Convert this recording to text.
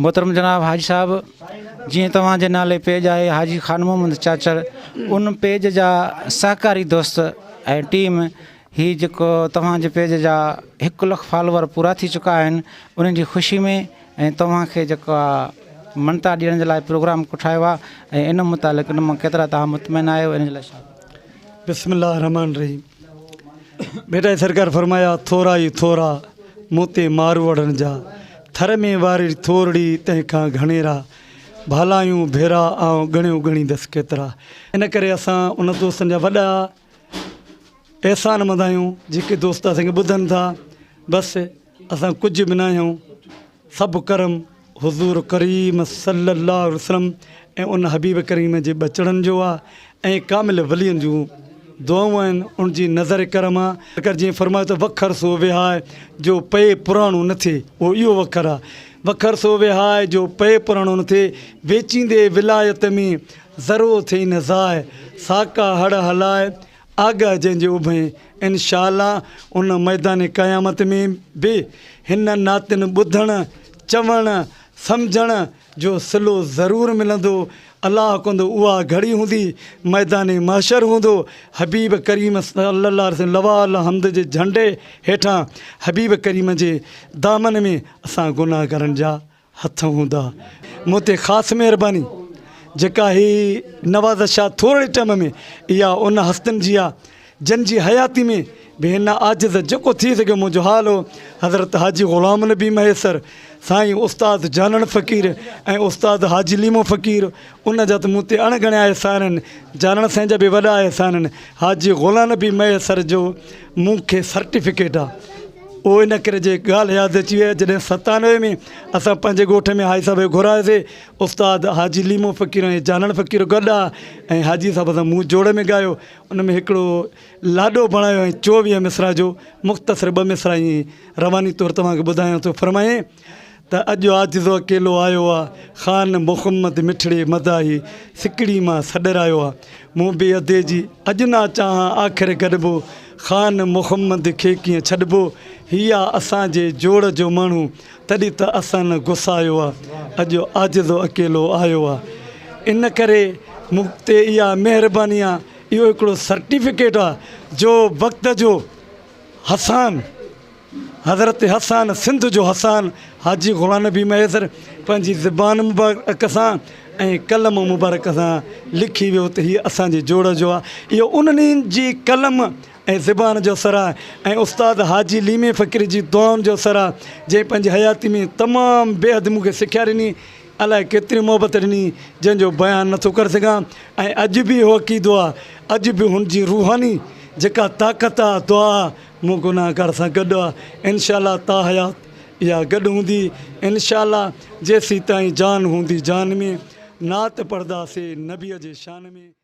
محترم جناب حاجي صاحب جيئن توهان جي نالي پيج آهي حاجي خان محمد چاچڙ ان پيج جا سهڪاري دوست ۽ ٽيم هي جيڪو توهان جي پيج جا هڪ لک فالوور پورا ٿي چڪا آهن انهن جي خوشي ۾ ۽ توهان کي جيڪو آ مڃتا ڏيڻ جي لاء پروگرام ڪوٺايو آ ۽ ان متعلق ان مان ڪيترا توهان مطمئن آهيو ان جي لاء ڇا بسم الله الرحمن الرحيم ڀيٽائي سرڪار فرمايا ٿورا ئي ٿورا مون تي ماروئڙن جا ٿر ۾ واري ٿورڙي تنهن کان گهڻيرا ڀالايون ڀيرا آئون ڳڻيو ڳڻيندس ڪيترا. ان ڪري اسان ان دوستن جا وڏا احسان مند آهيون جيڪي دوست اسان کي ٻڌن ٿا بس اسان ڪجهه به ناهيون سڀ ڪرم حضور ڪريم صلي الله عليه وسلم ۽ ان حبيب ڪريم جي ٻچڙن جو آ ۽ ڪامل ولين جون دعائون آهن ان جي نظر ڪرم آ. سرڪار جيئن فرمايو ته وکر سو وهاء جو پئي پراڻو نه ٿئي اهو اهو وکر آ وکر سو وهاء جو پئي پراڻو نه ٿئي ويچيندي ولايت ۾ ذرو ٿئي نه ضاء ساڪا هڙ هلاء آگاهه جنهن جي اڀئين انشاء الله ان ميدان قيامت ۾ به هن نعتن ٻڌڻ، چوڻ، سمجهڻ جو صلو ضرور ملندو. الله ڪندو اها گهڙي هوندي، ميدان محشر هوندو، حبيب ڪريم صلي الله عليه وسلم لواء الحمد جي جهنڊي هيٺان حبيب ڪريم جي دامن ۾ اسان گنهگارن جا هٿ هوندا. مون تي خاص مهرباني جيڪا هي نوازش آ ٿورڙي ٽيم ۾ اها ان هستين جي آ جن جي حياتي ۾ به هن عاجز جيڪو ٿي سگهيو منهنجو حال هو حضرت حاجي غلام نبي مهيسر سائين استاد جانڻ فقير ۽ استاد حاجي ليمو فقير ان جا ته مون تي اڻ ڳڻيا احسان آهن جانڻ سائين جا به وڏا احسان آهن حاجي غلام نبي مهيسر جو مون کي سرٽيفڪيٽ آ اهو ان ڪري جي ڳالهه ياد اچي وئي جڏهن ستانوي ۾ اسان پنهنجي ڳوٺ ۾ حاجي صاحب کي گهرايوسي استاد حاجي ليمو فقير ۽ جانڻ فقير گڏ آ ۽ حاجي صاحب سان مون جوڙ ۾ ڳايو ان ۾ هڪڙو لاڏو بڻايو ۽ چوويهه مصرع جو مختصر ٻه مصرع ائين رواني طور توهان کي ٻڌايان ٿو فرمائين ته اڄ عاجزو اڪيلو آيو آ، خان محمد مٺڙي مداحي سڪڙي مان سڏرايو آ. مون به ادي جي اڄ نه اچان ها آخر گڏبو، خان محمد کي ڪيئن ڇڏبو. هي آ اسان جي جوڙ جو ماڻهو، تڏهن ته اسان نه گسايو آ. اڄ عاجزو اڪيلو آيو آ. ان ڪري مون تي اها مهرباني آ، اهو هڪڙو سرٽيفڪيٽ آ جو وقت جو حسان. حضرت حسان سنڌ جو حسان حاجي غلام نبي مهيسر پنهنجي زبان مبارڪ سان ۽ قلم مبارڪ سان لکي ويو ته هي اسان جي جوڙ جو آهي اهو انهن جي قلم ۽ زبان جو اثر آهي ۽ استاد حاجي ليمي فقير جي دعائن جو اثر آهي جنهن پنهنجي حياتي ۾ تمام بيحد مون کي سکيا ڏني الائي ڪيتري محبت ڏني جنهن جو بيان نٿو ڪري سگهان ۽ اڄ به اهو عقيدو آهي اڄ به هن جي روحاني جيڪا طاقت آهي دعا مون گناهگار سان گڏ آ انشاء الله تاحيات اها گڏ هوندي انشاء الله جيسيتائين جان هوندي جان ۾ نعت پڙهنداسي نبي جي شان ۾.